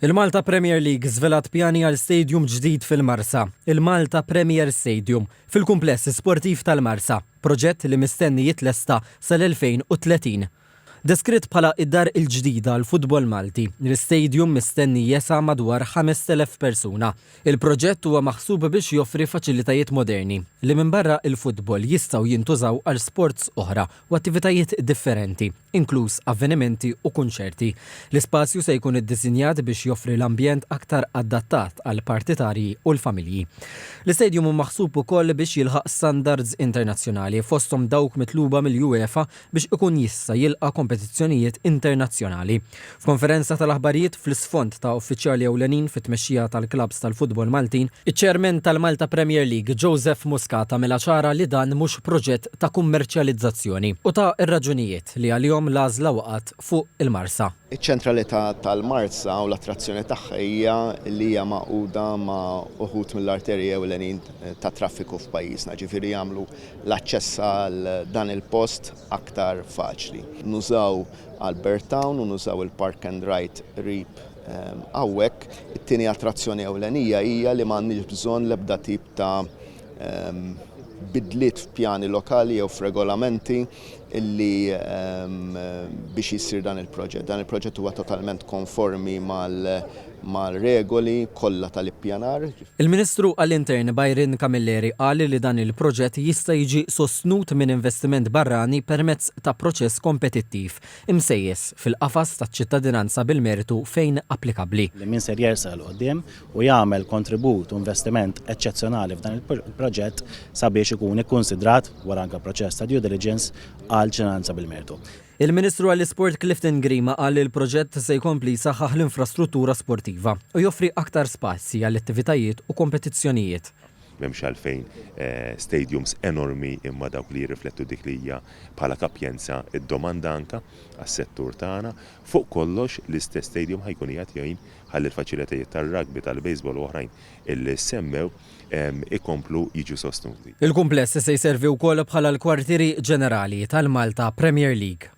Il-Malta Premier League żvelat pjani għal stadium ġdid fil-Marsa, il-Malta Premier Stadium, fil-kumpless sportiv tal-Marsa, proġett li mistenni jitlesta sal-2030. Deskritt bħala id-dar il-ġdida għall-futbol Malti, l-istadium mistenni jesa' madwar 5,000 persuna. Il-proġett huwa maħsub biex joffri faċilitajiet moderni li minbarra l-futbol jistgħu jintużaw għal sports oħra u attivitajiet differenti, inkluż avvenimenti u kunċerti. L-ispazju se jkun iddisinjat biex joffri l-ambjent aktar adattat għall-partitarji u l-familji. L-istadium hu maħsub ukoll biex jilħaq standards internazzjonali, fosthom dawk mitluba mill-UEFA biex ikun jista' jilqa' kompetizzjonijiet internazzjonali. F'konferenza tal-aħbarijiet fl-isfond ta' uffiċjali ewlenin fit-tmexxija tal-klabbs tal-futbol Maltin, Iċ-Chairman tal-Malta Premier League, Joseph Muscat għamilha ċara li dan mhux proġett ta' kummerċjalizzazzjoni u ta r-raġunijiet li għalihom l-għażla waqgħet fuq il-Marsa. Iċ-ċentralità tal-Marsa u l-attrazzjoni tagħha hija li hija magħquda ma' uħud mill-arterji ewlenin tat-traffiku f'pajjiżna, ġifieri jagħmlu l-aċċess għal dan il-post aktar faċli. Nużaw Albert Town u nużaw il-Park and Ride qrib hawnhekk. It-tieni attrazzjoni ewlenija hija li m'għandniex bżonn l-ebda tip ta' bidliet f'pjani lokali jew f'regolamenti illi biex jissir dan il-proġett. Dan il-proġett huwa totalment konformi mal-regoli kollha tal-ippjanar. Il-Ministru għall-Intern Byron Camilleri qal li dan il-proġett jista' jiġi sostnut minn investiment barrani permezz ta' proċess kompetittiv, imsejjes fil-qafas taċ-ċittadinanza bil-mertu fejn applikabbli. Li min ser jersaq 'l quddiem u jagħmel kontribut u investiment eċċezzjonali f'dan il-proġett sabiex ikun ikkunsidrat, wara anke proċess ta' due diligence, għal ċittadinanza bil-mertu. Il-Ministru għall-Isport Clifton Grima qal li l-proġett se jkompli jsaħħaħ l-infrastruttura sportiva u joffri aktar spazji għal attivitajiet u kompetizzjonijiet. M'hemmx għalfejn stadiums enormi imma dawk li jirriflettu dik li hija bħala kapjenza d-domanda anke għas-settur tagħna. Fuq kollox l-istess stadium ħa jkun qiegħed jgħin ħalli l-faċilitajiet tar-rugby, tal-baseball u oħrajn illi ssemmew ikomplu jiġu sostnuti. Il-kumpless se jservi wkoll bħala l-kwartieri ġenerali tal-Malta Premier League.